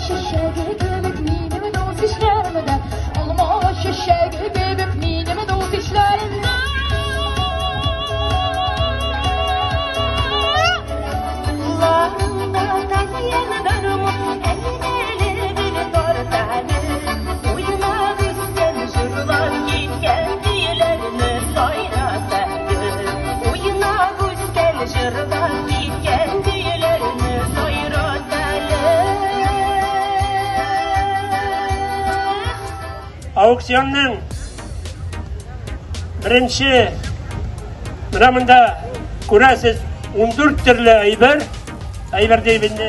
чәчәге кебек минем дус-ишләрем дә, алма чәчәге кебек минем дус-ишләрем дә. Кулларыңда тальян гармун, әле бер тарт әле. Уйнап үскән, җырлап киткән көйләрне сайрат әле. Уйнап үскән, җырлап киткән көйләрне сайрат әле. Аукционның беренче менә монда күрәсез 14 төрле әйбер, әйбер дип инде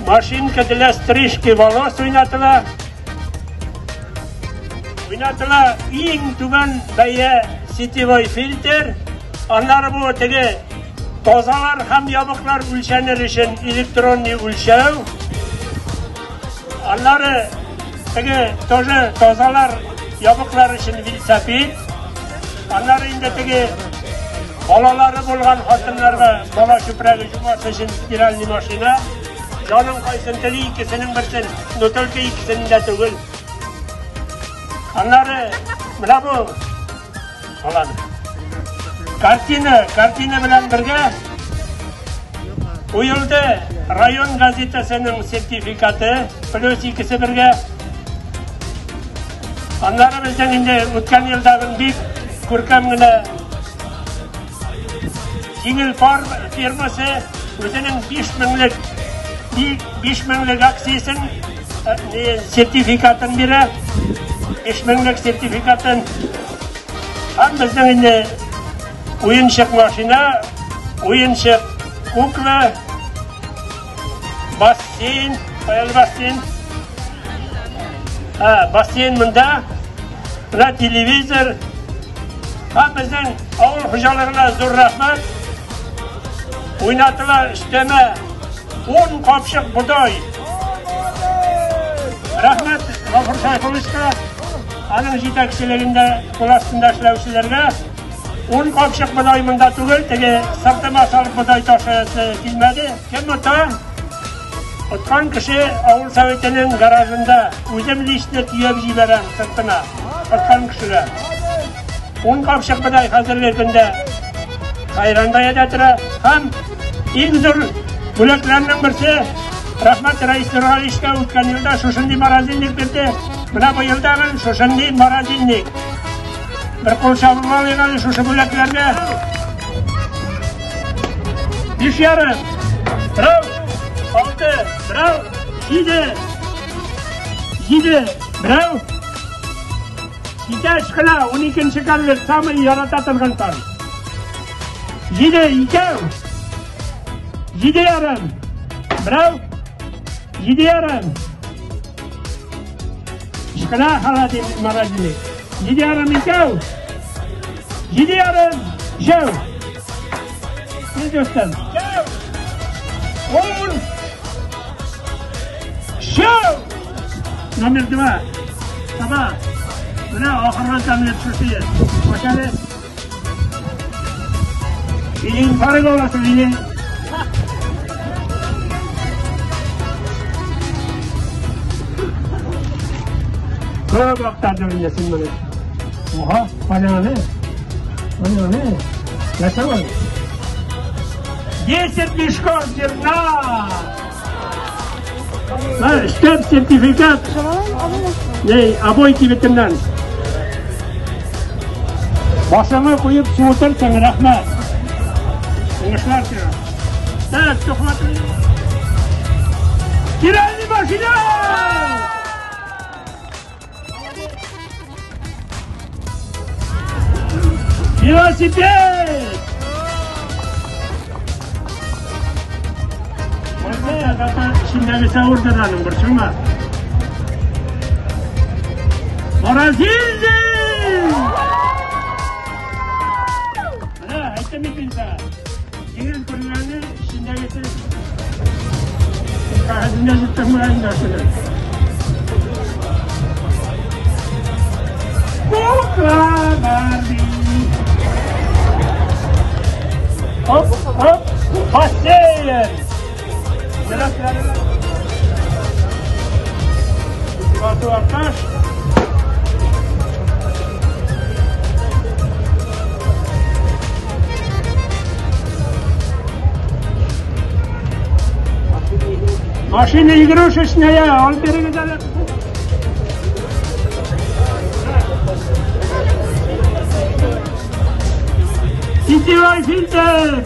машинка для стрижки волос уйнатыла. Уйнатыла иң түбән бәя сетевой фильтр. Аннары бу теге тазалар һәм ябыклар үлчәнер өчен электронный үлчәү. Аннары теге тоже тазалар ябыклар өчен велосипед. Аннары инде теге балалары булган хатыннарга бала чүпрәге жумасы өчен стиральный машина. Жаның кайсын тели, икесенең берсен, но только икесенең дә түгел. Аннары менә бу алады. Картина, картина белән бергә куелды район газетасының сертификаты, плюс икесе бергә. Аннары безнең инде үткән елдагы бик күркәм генә Җиңел пар фирмасы үзенең 5 меңлек 5 меңлек акциясен сертификатын бирә. 5 меңлек сертификатын. Һәм безнең инде уенчык машина, уенчык кукла, бассейн, кая бассейн? Ha, бассейн монда. Менә телевизор. Һәм безнең авыл хуҗалыгына зур рәхмәт. Уйнатыла өстәмә 10 капчык бодай. Рәхмәт Гафур Шайховичка, аның җитәкчелегендә кул астында эшләүчеләргә. 10 капчык бодай монда түгел, теге сыртыма салып бодай ташысы килмәде. Кем ота? Откан кеше авыл советының гаражында үзем лично төяп җибәрәм сыртына. Откан кешегә. 10 капчык бодай хәзерге көндә хайран бәядә тора. Һәм иң зур бүләкләрнең берсе рәхмәт Рәис Нургалиевичка, үткән елда шушындый морозильник бирде. Менә бу елдагы шушындый морозильник. Бер кул чабып алыйк әле шушы бүләкләргә. 5,5. Берәү, 6, берәү, 7. 7, берәү. Китәш кына, 12 конверт, самый ярата торган сан. 7, икәү. 7,5. Берәү, 7,5. Ышкына холодильник, морозильник. 7,5 икәү. 7,5, өчәү. Син дустым. Өчәү. 10. Өчәү. Номер 2. Таба. Менә ахыргы конверт шушы. Башары. Илин фарыг аласың, илин. Күп актардың инде син моны. Oha, каяны? Каяны? Нәрсә бар? 10 мешков зерна! Штемп сертификат. Не, обой кибетеннән. Башыңа куеп суытырсың, рәхмәт. Уңышлар сиңа. Так, тохмат. Стиральный машина! Велосипед! Зато эчендәгесе авырдыр аның, борчылма. Морозильник! Менә, әйттем бит мин сиңа. Җиңел күренгәне эчендәгесе кәгазендә җыттырмаган инде шуны. Кукла Барби! Оп, оп, бассейн! Алсу Арташ. Машина игрушечная, алып бирегез әле. Сетевой фильтр!